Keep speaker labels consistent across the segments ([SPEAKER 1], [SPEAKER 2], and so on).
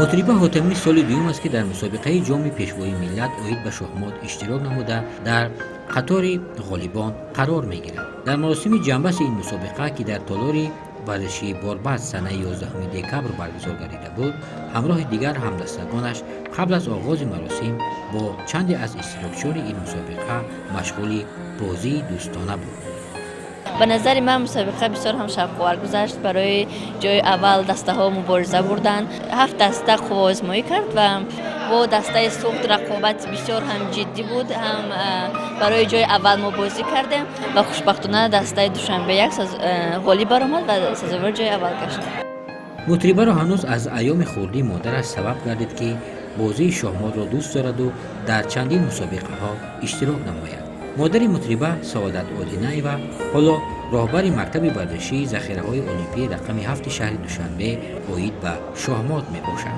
[SPEAKER 1] Мутриба Ҳотамӣ соли дуюм аст, ки дар мусобиқаи Ҷоми Пешвои миллат оид ба шоҳмот иштирок намуда, дар қатори ғолибон қарор мегирад. Дар маросими ҷамъбасти ин мусобиқа, ки дар толори варзишии Борбад санаи 11 декабр баргузор гардида буд, ҳамроҳи дигар ҳамдастагонаш қабл аз оғози маросим бо чанде аз иштирокчиёни ин мусобиқа машғули бозии дӯстона буд.
[SPEAKER 2] Ба назари ман, мусобиқа бисёр ҳам шавқовар гузашт. Барои ҷои аввал дастаҳо мубориза бурданд. Ҳафт даста қувваозмоӣ кард ва бо дастаи Суғд рақобат бисёр ҳам ҷиддӣ буд. Ҳам барои ҷои аввал мо бозӣ кардем ва хушбахтона дастаи Душанбе як ғолиб баромад ва сазовори ҷои аввал гашт.
[SPEAKER 1] Мутрибаро ҳанӯз аз айёми хурдӣ модараш сабаб гардид, ки бозии шоҳмотро дӯст дораду дар чандин мусобиқаҳо иштирок намояд. Модари Мутриба, Саодат Одинаева, ҳоло роҳбари мактаби варзишии захираҳои олимпии рақами ҳафти шаҳри Душанбе оид ба шоҳмот мебошад.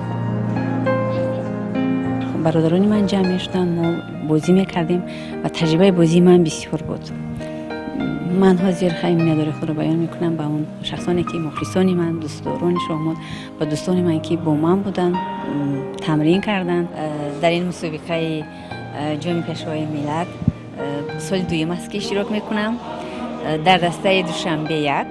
[SPEAKER 3] Бародарони ман ҷамъ мешуданд, мо бозӣ мекардем ва таҷрибаи бозии ман бисёр буд. Ман ҳозир хеле миннатдори худро баён мекунам ба он шахсоне, ки мухлисони ман, дӯстдорони шоҳмот ва дӯстони ман, ки бо ман буданд, тамрин карданд. Дар ин мусобиқаи Ҷоми Пешвои миллат соли дуюм аст, ки иштирок мекунам дар дастаи Душанбе як.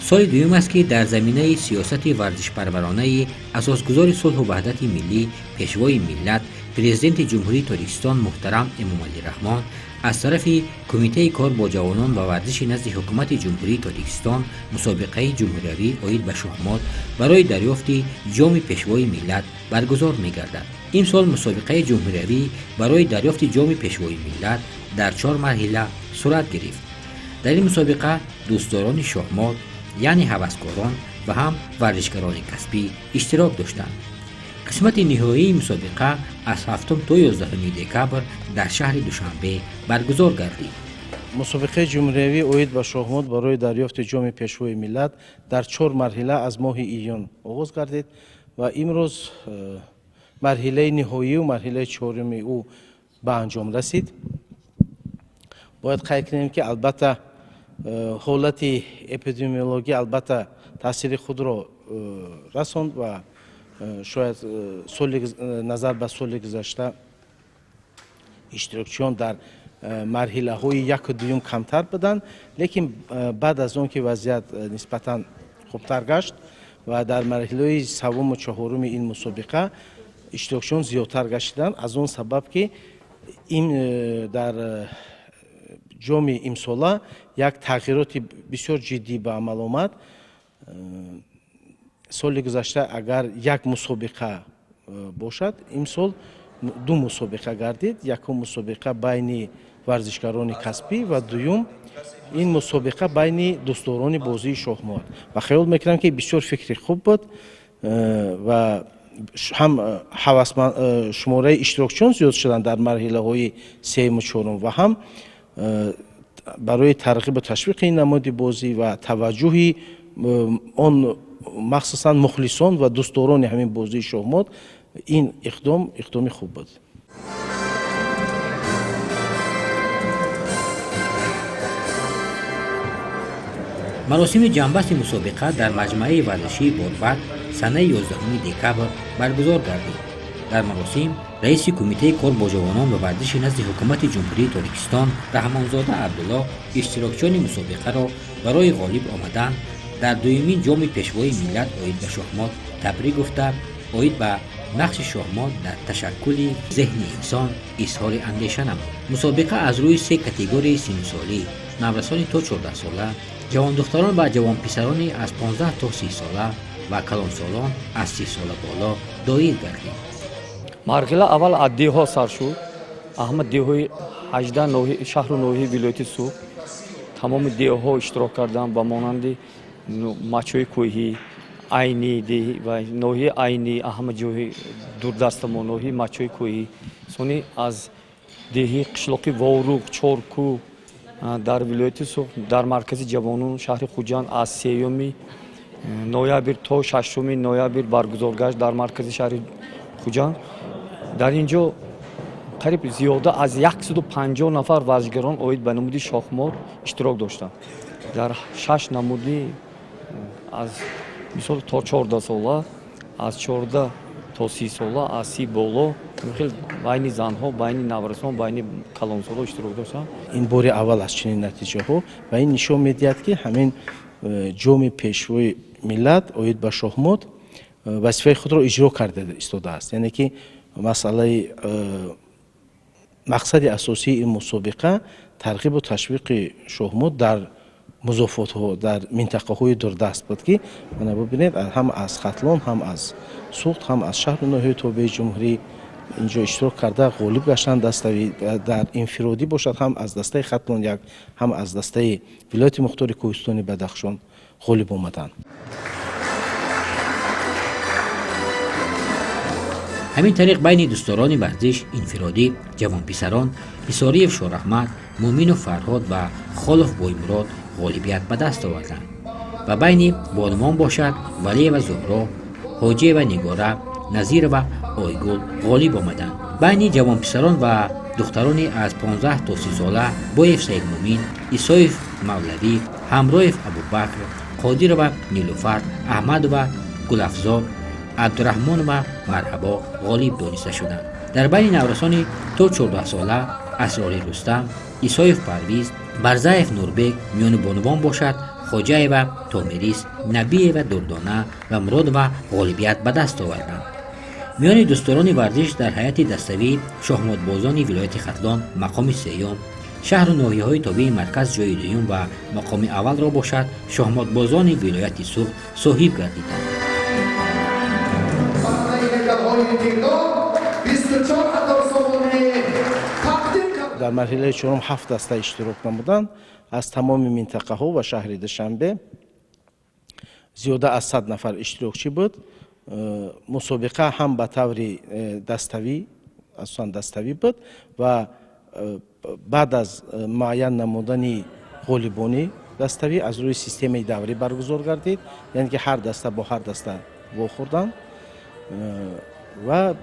[SPEAKER 1] Соли дуюм аст, ки дар заминаи сиёсати варзишпарваронаи асосгузори сулҳу ваҳдати миллӣ, Пешвои миллат, Президенти Ҷумҳурии Тоҷикистон муҳтарам Эмомалӣ Раҳмон аз тарафи Кумитаи кор бо ҷавонон ва варзиши назди Ҳукумати Ҷумҳурии Тоҷикистон мусобиқаи ҷумҳуриявӣ оид ба шоҳмот барои дарёфти Ҷоми Пешвои миллат баргузор мегардад. Имсол мусобиқаи ҷумҳуриявӣ барои дарёфти Ҷоми Пешвои миллат дар чор марҳила сурат гирифт. Дар ин мусобиқа дӯстдорони шоҳмот, яъне ҳаваскорон ва ҳам варзишгарони касбӣ иштирок доштанд. Қисмати ниҳоии мусобиқа аз 7 то 11 декабр дар шаҳри Душанбе баргузор гардид.
[SPEAKER 4] Мусобиқаи ҷумҳуриявӣ оид ба шоҳмот барои дарёфти Ҷоми Пешвои миллат дар чор марҳила аз моҳи июн оғоз гардид ва имрӯз марҳилаи ниҳоию марҳилаи чоруми ӯ ба анҷом расид. Бояд қайд кунем, ки албатта ҳолати эпидемиологӣ албатта таъсири худро расонд ва шояд соли назар ба соли гузашта иштирокчиён дар марҳилаҳои яку дуюм камтар буданд, лекин баъд аз он ки вазъият нисбатан хубтар гашт ва дар марҳилаҳои севуму чаҳоруми ин мусобиқа иштирокчиён зиёдтар гаштиданд, аз он сабаб ки ин дар ҷоми имсола як тағйироти бисёр ҷиддӣ ба амал омад. Соли гузашта агар як мусобиқа бошад, имсол ду мусобиқа гардид: якум мусобиқа байни варзишгарони касбӣ ва дуюм ин мусобиқа байни дӯстдорони бозии шоҳмот. Ва хаёл мекунам, ки бисёр фикри хуб буд ва ҳам шумораи иштирокчиён зиёд шуданд дар марҳилаҳои сеюму чорум ва ҳам барои тарғибу ташвиқи ин намуди бозӣ ва таваҷҷӯҳи он, махсусан мухлисон ва дӯстдорони ҳамин бозии шоҳмот, ин иқдом иқдоми хуб буд.
[SPEAKER 1] Маросими ҷамъбасти мусобиқа дар маҷмӯаи варзишии Борбад санаи 11 декабр баргузор гардид. Дар маросим раиси Кумитаи кор бо ҷавонон ва варзиши назди Ҳукумати Ҷумҳурии Тоҷикистон Раҳмонзода Абдулло иштирокчиёни мусобиқаро барои ғолиб омадан дар дуюмин Ҷоми Пешвои миллат оид ба шоҳмот табрик гуфта, оид ба нақши шоҳмот дар ташаккули зеҳни инсон изҳори андеша намуд. Мусобиқа аз рӯи се категорияи синнусолӣ: наврасони то 14сола, ҷавондухтарон ва ҷавонписарони аз 15 то 30 сола ва калонсолон аз 30 сола боло доир гардид.
[SPEAKER 5] Марҳила аввал аз деҳҳо сар шуд. Ҳама деҳҳои 18 шаҳру ноҳияи вилояти Суғд, тамоми деҳҳо иштирок карданд, ба монанди Мачҳои кӯҳӣ, Айнӣ ва ноҳияи Айнӣ, ҳама ҷои дурдастамо ноҳияи Мачҳои кӯҳӣ, сони аз деҳи қишлоқи Ворух, Чоркӯ дар вилояти Суғд, дар маркази ҷавонон шаҳри Хуҷанд аз 3 ноябр то 6 ноябр баргузор гашт дар маркази шаҳри Хуҷанд. Дар ин ҷо Қариб зиёда аз 150 нафар варзишгарон оид ба намуди шоҳмот иштирок доштанд. Дар 6 намуди, аз мисол то 14 сола, аз 14 то 30 сола, аз 30 боло, хел байни занҳо, байни наврасон, байни калонсоло иштирок доштанд.
[SPEAKER 4] Ин бори аввал аст чунин натиҷаҳо ва ин нишон медиҳад, ки ҳамин ҷоми Пешвои миллат оид ба шоҳмот вазифаи худро иҷро карда истодааст. Яъне ки масъалаи мақсади асосии ин мусобиқа тарғибу ташвиқи шоҳмот дар музофотҳо, дар минтақаҳои дурдаст буд, ки мана бубинед, ҳам аз Хатлон, ҳам аз Суғд, ҳам аз шаҳру ноҳияи тобеи ҷумҳурӣ инҷо иштирок карда, ғолиб гаштанд. Даставӣ, дар инфиродӣ бошад, ҳам аз дастаи Хатлон як, ҳам аз дастаи вилояти мухтори кӯҳистони Бадахшон ғолиб омаданд.
[SPEAKER 1] Ҳамин тариқ, байни дӯстдорони варзиш инфиродӣ ҷавонписарон Ҳисориев Шораҳмад, Муъминов Фарҳод ва Холов Боймурод ғолибият ба даст оварданд ва байни бонувон бошад, Валиева Зуҳро, Ҳоҷиева Нигора, Назирова Ойгул ғолиб омаданд. Байни ҷавонписарон ва духтарони аз 15 то 30 сола Боев Саидмуъмин, Исоев Мавлавӣ, Ҳамроев Абубакр, Қодирова Нилуфар, Аҳмадова Гулафзо, Абдураҳмонова Марҳабо ғолиб дониста шуданд. Дар байни наврасони то 14 сола Асрори Рустам, Исоев Парвиз, Барзаев Нурбек, миёни бонувон бошад, Хоҷаева Томирис, Набиева Дурдона ва Муродова ғолибият ба даст оварданд. Миёни дӯстдорони варзиш дар ҳайати даставӣ шоҳмотбозони вилояти Хатлон мақоми сеюм, шаҳру ноҳияҳои тобеи марказ ҷои дуюм ва мақоми аввалро бошад, шоҳмотбозони вилояти Суғд соҳиб гардиданд.
[SPEAKER 4] Дар марҳилаи чорум ҳафт даста иштирок намуданд аз тамоми минтақаҳо ва шаҳри Душанбе. Зиёда аз 100 нафар иштирокчӣ буд. Мусобиқа ҳам ба таври даставӣ, асосан даставӣ буд ва баъд аз муайян намудани ғолибони даставӣ аз рӯи системаи даврӣ баргузор гардид, яъне ки ҳар даста бо ҳар даста вохӯрданд ва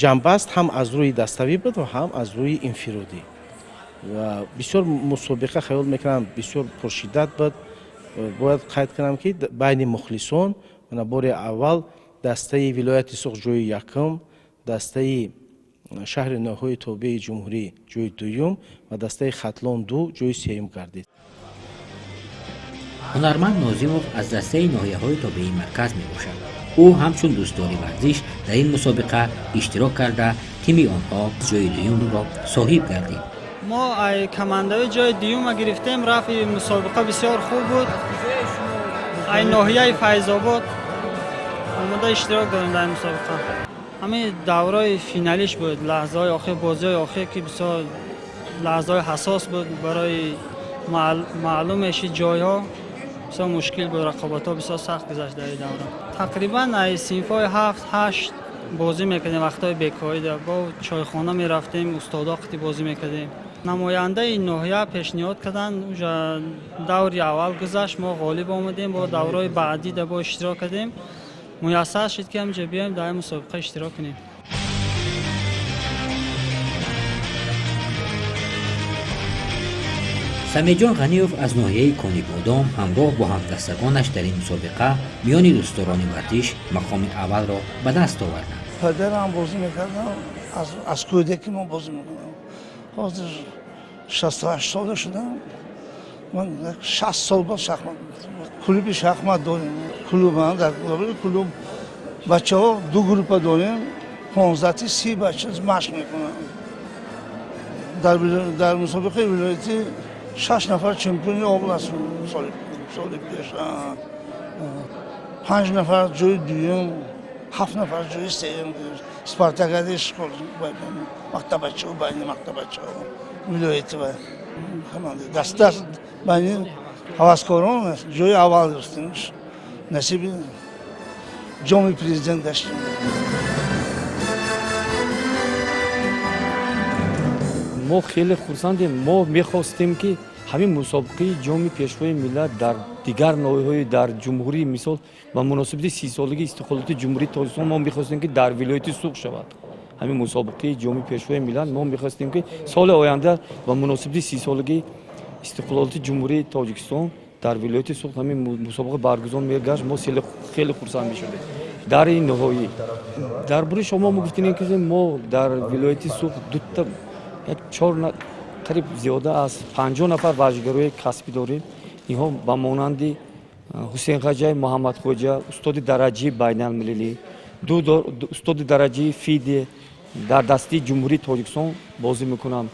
[SPEAKER 4] ҷамъбаст ҳам аз рӯи даставӣ буд ва ҳам аз рӯи инфиродӣ. Ва бисёр мусобиқа, хаёл мекунам, бисёр пуршиддат буд. Бояд қайд кунам, ки байни мухлисон мана бори аввал дастаи вилояти Суғд ҷои якум, дастаи шаҳри ноҳияи тобеи ҷумҳурӣ ҷои дуюм ва дастаи Хатлон ду ҷои сеюм гардид.
[SPEAKER 1] Ҳунарманд Нозимов аз дастаи ноҳияҳои тобеи марказ мебошад. Ӯ ҳамчун дӯстдори варзиш дар ин мусобиқа иштирок карда, тими онҳо ҷои дуюмро соҳиб гардид.
[SPEAKER 6] Мо ай командаи ҷои дуюма гирифтем. Рафи мусобиқа бисёр хуб буд. Ай ноҳияи Файзобод омода иштирок дорем дар мусобиқа. Ҳамин давраи финалиш буд, лаҳзаҳои охир, бозиҳои охир, ки бисёр лаҳзаҳои ҳассос буд барои маълум мешид ҷойҳо. Бисёр мушкил буд, рақобатҳо бисёр сахт гузашт дар ин давра. Тақрибан ай синфҳои ҳафт, ҳашт бозӣ мекардем. Вақтҳои бекорида бо чойхона мерафтем, устодо қити бозӣ мекардем. Намояндаи ноҳия пешниҳод карданд. Уже даври аввал гузашт, мо ғолиб омадем. Бо давраҳои баъдӣ да бо иштирок кардем, муяссар шуд, ки ҳамҷо биёем, дар ин мусобиқа иштирок кунем.
[SPEAKER 1] Самеъҷон Ғаниев аз ноҳияи Конибодом ҳамроҳ бо ҳамдастагонаш дар ин мусобиқа миёни дӯстдорони варзиш мақоми аввалро ба даст оварданд.
[SPEAKER 7] Падарам бозӣ мекардам, аз кӯдакӣ мо бозӣ мекунам. Ҳозир 68 сола шудам. Ман 60 сол боз шахмат, клуби шахмат дорем. Клуб, дар клуб бачаҳо ду группа дорем, 15-ти 30 бача машқ мекунанд. Дар мусобиқаи вилоятӣ шаш нафар чемпиони област соли пеш, панҷ нафар ҷои дуюм, ҳафт нафар ҷои сеюм. Спартакиадаи мактабачаҳо, байни мактабачаҳо вилояти даста, байни ҳаваскорон ҷои аввал гирифтем, насиби ҷоми президент гаштем.
[SPEAKER 5] Мо хеле хурсандем. Мо мехостем, ки ҳамин мусобиқаи ҷоми Пешвои миллат дар дигар ноҳияҳои дар ҷумҳурӣ, мисол, ба муносибати 30-солагии истиқлолияти Ҷумҳурии Тоҷикистон, мо мехостем, ки дар вилояти Суғд шавад. Ҳамин. Ҳамин мусобиқаи Ҷоми Пешвои миллат мо мехостем, ки соли оянда ба муносибати 30-солагии истиқлолияти Ҷумҳурии Тоҷикистон дар вилояти Суғд ҳамин мусобиқа баргузор мегашт, мо хеле хурсанд мешудем. Дар ин ниҳоӣ дар бораи шумо мо гуфтем, ки мо дар вилояти Суғд дута як чор, қариб зиёда аз 50 нафар варзишгарои касбӣ дорем. Инҳо ба монанди Ҳусейнхаҷаи Муҳаммадхоҷа, устоди дараҷаи байналмилалӣ, ду устоди дараҷаи ФИДЕ, дар дастаи Ҷумҳурии Тоҷикистон бозӣ мекунанд.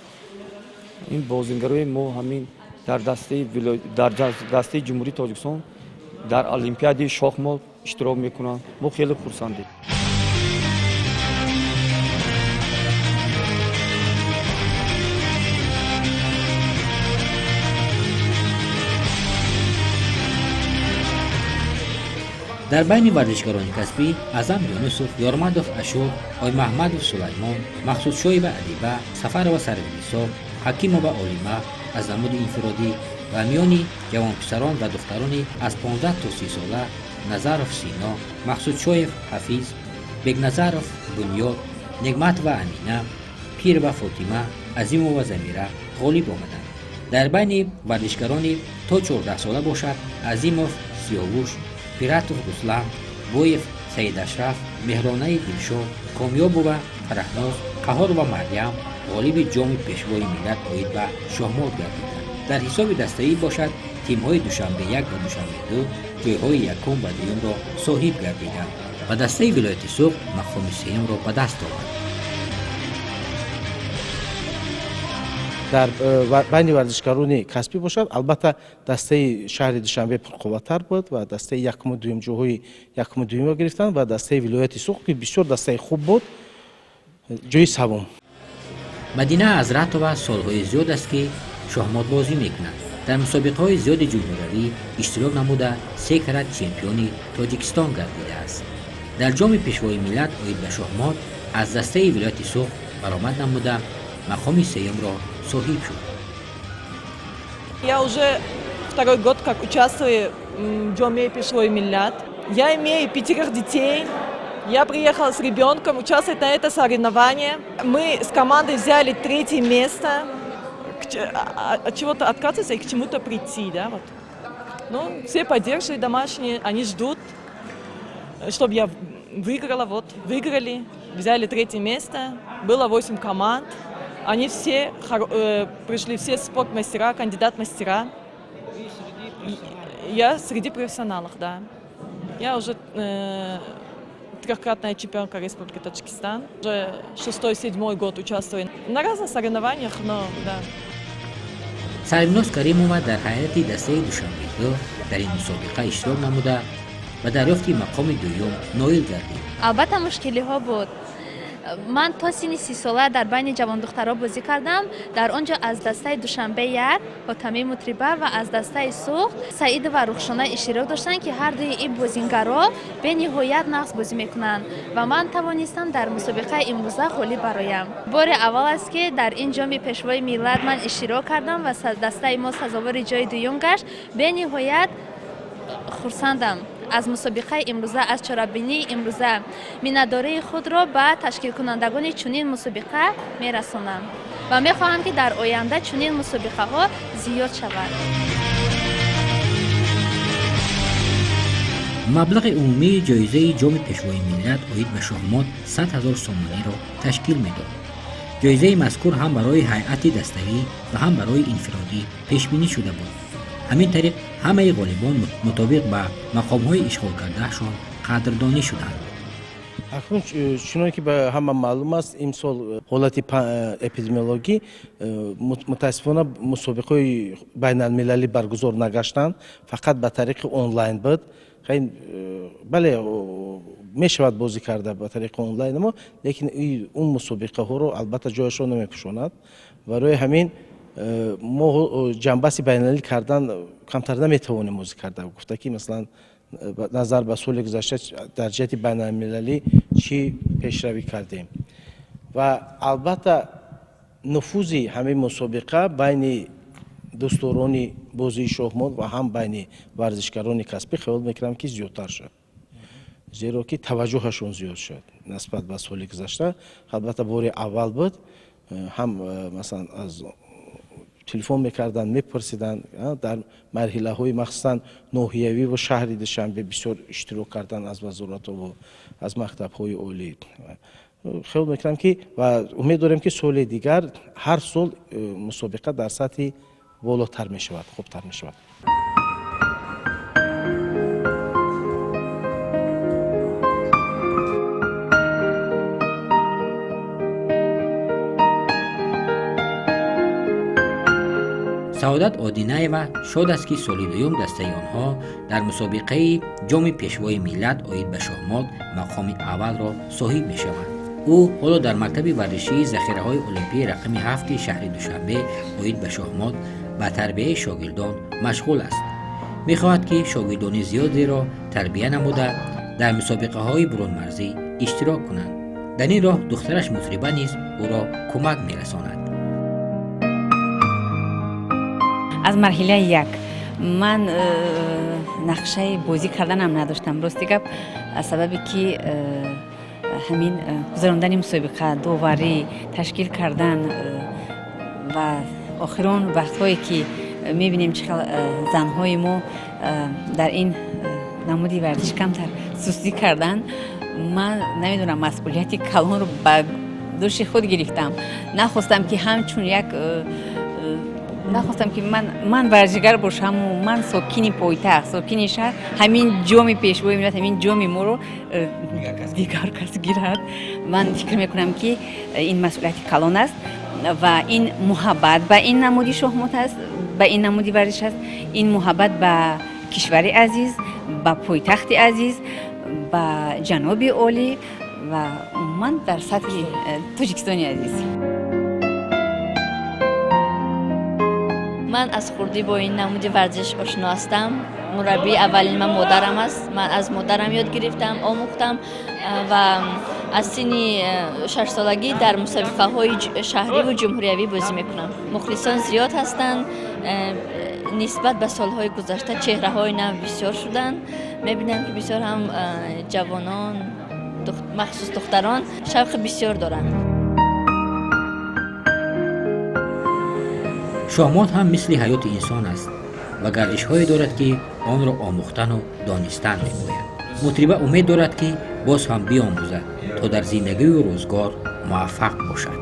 [SPEAKER 5] Ин бозингарои мо ҳамин дар дастаи Ҷумҳурии Тоҷикистон дар Олимпиадаи шоҳмот иштирок мекунанд. Мо хеле хурсандем.
[SPEAKER 1] Дар байни варзишгарони касбӣ Аъзам Юнусов, Ёрмадов Ашур, Оймаҳмадов Сулаймон, Мақсудшоева Адиба, Сафарова Сарвинисо, Ҳакимова Олима аз намуди инфиродӣ ва миёни ҷавонписарон ва духтарони аз 15 то 30 сола Назаров Сино, Мақсудшоев Ҳафиз, Бекназаров Бунёд, Негматова Амина, Пирова Фотима, Азимова Замира ғолиб омаданд. Дар байни варзишгарони то 14 сола бошад, Азимов Сиёвуш, Пиратов Руслан, Боев Саидашраф, Меҳронаи Дилшод, Комёбова Фараҳноз, Қаҳорова Марьям ғолиби Ҷоми Пешвои миллат оид ба шоҳмот гардиданд. Дар ҳисоби дастаӣ бошад, тимҳои Душанбе 1 ва Душанбе 2 ҷойҳои якум ва дуюмро соҳиб гардиданд ва дастаи вилояти Суғд мақоми сеюмро ба даст овард.
[SPEAKER 4] Дар байни варзишгарони касбӣ бошад, албатта, дастаи шаҳри Душанбе пурқувваттар буд ва дастаи якуму дуюм ҷойҳои якуму дуюмро гирифтанд ва дастаи вилояти Суғд, ки бисёр дастаи хуб буд, ҷои севум.
[SPEAKER 1] Мадина Ҳазратова солҳои зиёд аст, ки шоҳмотбозӣ мекунад. Дар мусобиқаҳои зиёди ҷумҳуриявӣ иштирок намуда, се карат чемпиони Тоҷикистон гардидааст. Дар Ҷоми Пешвои миллат оид ба шоҳмот аз дастаи вилояти Суғд баромад намуда, мақоми сеюмро соҳиб шуд.
[SPEAKER 8] Я уже второй год как участвую в Ҷоми Пешвои миллат. Я имею пятерых детей. Я приехала с ребенком участвовать на это соревнование. Мы с командой взяли третье место. От чего-то отказываться и к чему-то прийти, да, вот. Ну, все поддерживают домашние, они ждут, чтобы я выиграла, вот, выиграли, взяли третье место. Было восемь команд. Они все пришли, все спортмастера, кандидат-мастера. Я среди профессионалов, да. Я уже трехкратная чемпионка Республики Таджикистан. Уже шестой-седьмой год участвую на разных соревнованиях, но да.
[SPEAKER 1] Сарвиноз Каримова дар ҳайати дастаи Душанбе 2 дар ин мусобиқа иштирок намуда, ба дарёфти мақоми дуюм ноил гардид.
[SPEAKER 9] Албатта, мушкилиҳо буд. Ман то синни 30-сола дар байни ҷавондухтаро бозӣ кардам. Дар он ҷо аз дастаи Душанбе 1 Ҳотамӣ Мутриба ва аз дастаи Суғд Саидова Рухшона иштирок доштанд, ки ҳар дуи ин бозингаро бениҳоят нағз бозӣ мекунанд ва ман тавонистам дар мусобиқаи имрӯза ғолиб бароям. Бори аввал аст, ки дар ин Ҷоми Пешвои миллат ман иштирок кардам ва дастаи мо сазовори ҷои дуюм гашт. Бениҳоят хурсандам аз мусобиқаи имрӯза, аз чорабинии имрӯза. Миннатдории худро ба ташкилкунандагони чунин мусобиқа мерасонам ва мехоҳам, ки дар оянда чунин мусобиқаҳо зиёд шавад.
[SPEAKER 1] Маблағи умумии ҷоизаи Ҷоми Пешвои миллат оид ба шоҳмот 100 000 сомониро ташкил медод. Ҷоизаи мазкур ҳам барои ҳайати даставӣ ва ҳам барои инфиродӣ пешбинӣ шуда буд. Ҳамин тариқ, ҳамаи ғолибон мутобиқ ба мақомҳои ишғолкардаашон қадрдонӣ шуданд.
[SPEAKER 4] Акнун, чуноне ки ба ҳама маълум аст, имсол ҳолати эпидемиологӣ, мутаассифона, мусобиқаҳои байналмилалӣ баргузор нагаштанд, фақат ба тариқи онлайн буд. Бале, мешавад бозӣ карда ба тариқи онлайн, амо лекин он мусобиқаҳоро албатта ҷояшро намепӯшонад. Барои ҳамин мо ҷанбаси байналмилалӣ кардан камтар наметавонем бозӣ карда гуфта, ки масалан, назар ба соли гузашта дар ҷиҳати байналмилалӣ чӣ пешравӣ кардем. Ва албатта, нуфузи ҳамин мусобиқа байни дӯстдорони бозии шоҳмот ва ҳам байни варзишгарони касбӣ, хаёл мекунам, ки зиёдтар шуд. Зеро ки таваҷҷӯҳашон зиёд шуд нисбат ба соли гузашта. Албатта, бори аввал буд, ҳам масалан аз телефон мекарданд, мепурсиданд. Дар марҳилаҳои махсусан ноҳиявӣ ва шаҳри Душанбе бисёр иштирок карданд аз вазоратову аз мактабҳои олӣ. Хиёл мекунам ки ва умед дорем, ки соли дигар ҳар сол мусобиқа дар сатҳи болотар мешавад, хубтар мешавад.
[SPEAKER 1] Саодат Одинаева шод аст, ки соли дуюм дастаи онҳо дар мусобиқаи Ҷоми Пешвои миллат оид ба шоҳмот мақоми аввалро соҳиб мешаванд. Ӯ ҳоло дар мактаби варзишии захираҳои олимпии рақами ҳафти шаҳри Душанбе оид ба шоҳмот ба тарбияи шогирдон машғул аст. Мехоҳад, ки шогирдони зиёдеро тарбия намуда, дар мусобиқаҳои бурунмарзӣ иштирок кунанд. Дар ин роҳ духтараш Мутриба низ ӯро кӯмак мерасонад.
[SPEAKER 3] Аз марҳилаи як ман нақшаи бозӣ карданам надоштам, рости гап, аз сабабе ки ҳамин гузарондани мусобиқа, доварӣ, ташкил кардан ва охирон вақтҳое ки мебинем, чӣ хел занҳои мо дар ин намуди варзиш камтар сустӣ карданд. Ман намедонам, масъулияти калонро ба дӯши худ гирифтам. Нахостам, ки ҳамчун як, нахостам, ки ман варзишгар бошаму ман сокини пойтахт, сокини шаҳр, ҳамин Ҷоми Пешвои миллат, ҳамин ҷоми моро дигар кас гирад. Ман фикр мекунам, ки ин масъулияти калон аст ва ин муҳаббат ба ин намуди шоҳмот аст, ба ин намуди варзиш аст, ин муҳаббат ба кишвари азиз, ба пойтахти азиз, ба ҷаноби олӣ ва умуман дар сатҳи Тоҷикистони азиз.
[SPEAKER 2] Ман аз хурдӣ бо ин намуди варзиш ошно ҳастам. Мураббии аввалин ман модарам аст. Ман аз модарам ёд гирифтам, омӯхтам ва аз синни 6-солагӣ дар мусобиқаҳои шаҳриву ҷумҳуриявӣ бозӣ мекунам. Мухлисон зиёд ҳастанд. Нисбат ба солҳои гузашта чеҳраҳои нав бисёр шуданд. Мебинам, ки бисёр ҳам ҷавонон, махсус духтарон, шавқи бисёр доранд.
[SPEAKER 1] Шоҳмот ҳам мисли ҳаёти инсон аст ва гардишҳое дорад, ки онро омӯхтану донистан мебояд. Мутриба умед дорад, ки боз ҳам биомӯзад, то дар зиндагию рӯзгор муваффақ бошад.